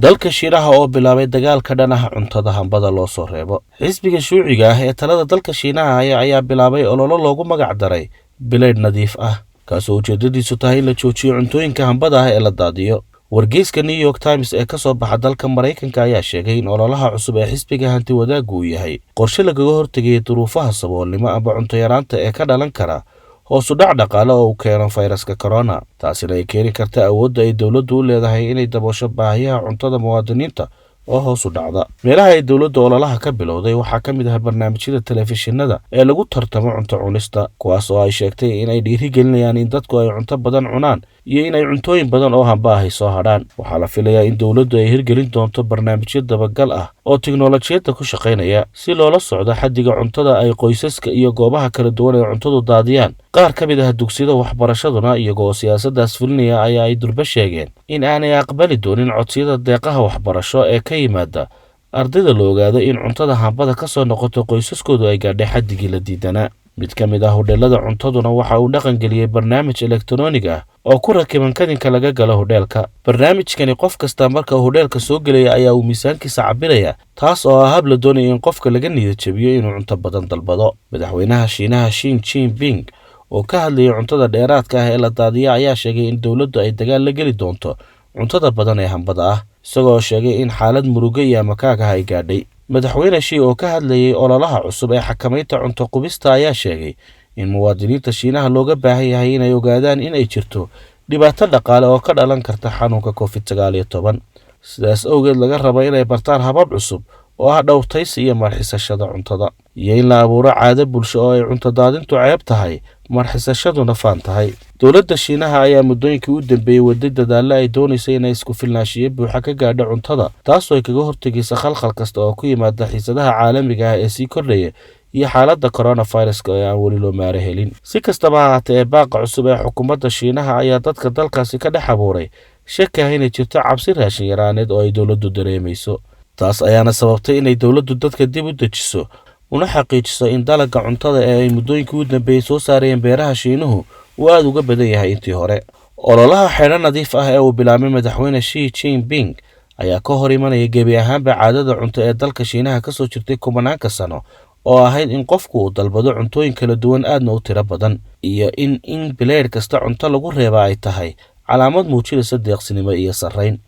Dalka Shiinaha oo bilaabay dagaalka dhanaha cuntada hambada loo soo reebo. Xisbiga Shuuciga ah ee talada dalka Shiinaha haya ayaa bilaabay ololo loogu magac daray Bilaydh Nadiif Ah, kaasoo ujeedadiisu tahay in la joojiyo cuntooyinka hambada ah ee la daadiyo. Wargeyska New York Times ee ka soo baxa dalka Maraykanka ayaa sheegay in ololaha cusub ee xisbiga hanti wadaaggu uu yahay qorshe lagaga hortegaya duruufaha saboolnimo amba cunto yaraanta ee ka dhalan kara hoos u dhac dhaqaale oo uu keeno fayraska corona, taasina ay keeni karta awoodda ay dowladdu u leedahay inay daboosho baahiyaha cuntada muwaadiniinta oo hoos u dhacda. Meelaha ay dowladdu ololaha ka bilowday waxaa ka mid ah barnaamijyada telefishinada ee lagu tartamo cunto cunista, kuwaas oo ay sheegtay in ay dhiirigelinayaan in dadku ay cunto badan cunaan iyo in ay cuntooyin badan oo hamba ahi soo hadhaan. Waxaa la filayaa in dowladdu ay hirgelin doonto barnaamijyo dabagal ah oo tiknolojiyadda ku shaqaynaya si loola socdo xaddiga cuntada ay qoysaska iyo goobaha kala duwan ee cuntadu daadiyaan. Qaar ka mid ah dugsiyada waxbarashaduna, iyagoo siyaasaddaas fulinaya, ayaa ay durba sheegeen in aanay aqbali doonin codsiyada deeqaha waxbarasho ee ka yimaada ardayda la ogaado in cuntada hambada ka soo noqoto qoysaskoodu ay gaadhay xaddigii la diidanaa. Mid ka mid ah hodheelada cuntaduna waxa uu dhaqan geliyey barnaamij elektaroonig ah oo ku rakiban kadinka laga galo hodheelka. Barnaamijkani qof kasta marka uu hodheelka soo gelaya ayaa uu miisaankiisa cabiraya, taas oo ah hab la doonaya in qofka laga niyad jabiyo inuu cunto badan dalbado. Madaxweynaha Shiinaha Xi Jinping oo ka hadlayay cuntada dheeraadka ah ee la daadiya ayaa sheegay in dowladdu ay dagaal la geli doonto cuntada badan ee hambada ah, isagoo sheegay in xaalad murugo iyo amakaag ah ay gaadhay. Madaxweyne Xi oo ka hadlayay ololaha cusub ee xakamaynta cunto qubista ayaa sheegay in muwaadiniinta Shiinaha looga baahan yahay inay ogaadaan in ay jirto dhibaato dhaqaale oo ka dhalan karta xanuunka COVID-19, sidaas awgeed laga rabo inay bartaan habab cusub oo ah dhowrtaysi iyo marxisashada cuntada, iyo in la abuuro caado bulsho oo ay cunto daadintu ceeb tahay, marxisashaduna faan tahay. Dowladda Shiinaha ayaa muddooyinkii u dambeeyey waday dadaallo ay doonaysa inay isku filnaanshiyo buuxa ka gaadho cuntada, taasoo ay kaga hortegaysa khalkhal kasta oo ku yimaada xiisadaha caalamiga ah ee sii kordhaya iyo xaaladda coronaviruska ee aan weli loo maara helin. Si kastaba ha ahaatee, ee baaqa cusub ee xukuumadda Shiinaha ayaa dadka dalkaasi ka dhex abuuray shaki ah inay jirto cabsi raashin yaraaneed oo ay dowladdu dareemayso. Taas ayaana sababtay inay dowladdu dadka dib u dejiso una xaqiijiso in dalagga cuntada ee ay muddooyinkii u dambeeyey soo saarayeen beeraha Shiinuhu uu aada uga badan yahay intii hore. Ololaha xeedho nadiif ah ee uu bilaabay madaxweyne Xi Jinping ayaa ka hor imanaya gebi ahaanba caadada cunto ee dalka Shiinaha kasoo jirtay kumanaanka sano oo ahayd in qofku uu dalbado cuntooyin kala duwan aadna u tiro badan, iyo in bileydh kasta cunto lagu reeba ay tahay calaamad muujinaysa deeqsinimo iyo sarrayn.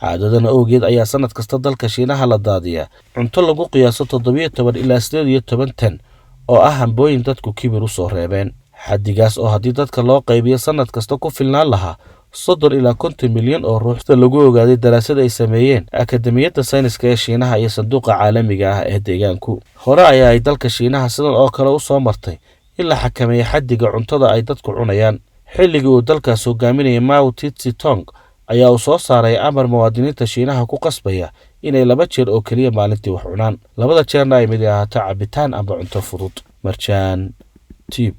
Caadadan awgeed ayaa sanad kasta dalka Shiinaha la daadiyaa cunto lagu qiyaaso 17 ilaa 18 tan oo ah hambooyin dadku kibir u soo reebeen, xaddigaas oo haddii dadka loo qaybiyo sanad kasta ku filnaan lahaa 30 ilaa 50 milyan oo ruux, sida lagu ogaaday daraasad ay sameeyeen Akademiyadda Sayniska ee Shiinaha iyo Sanduuqa Caalamiga ah ee Deegaanku. Hore ayaa ay dalka Shiinaha sidan oo kale u soo martay in la xakameeyo xaddiga cuntada ay dadku cunayaan. Xilligii uu dalkaas hogaaminayay Mao Tse-tung ayaa uu soo saaray amar muwaadiniinta Shiinaha ku qasbaya inay laba jeer oo keliya maalintii wax cunaan, labada jeerna ay mid ahaato cabitaan amba cunto fudud. Marjaan Tube.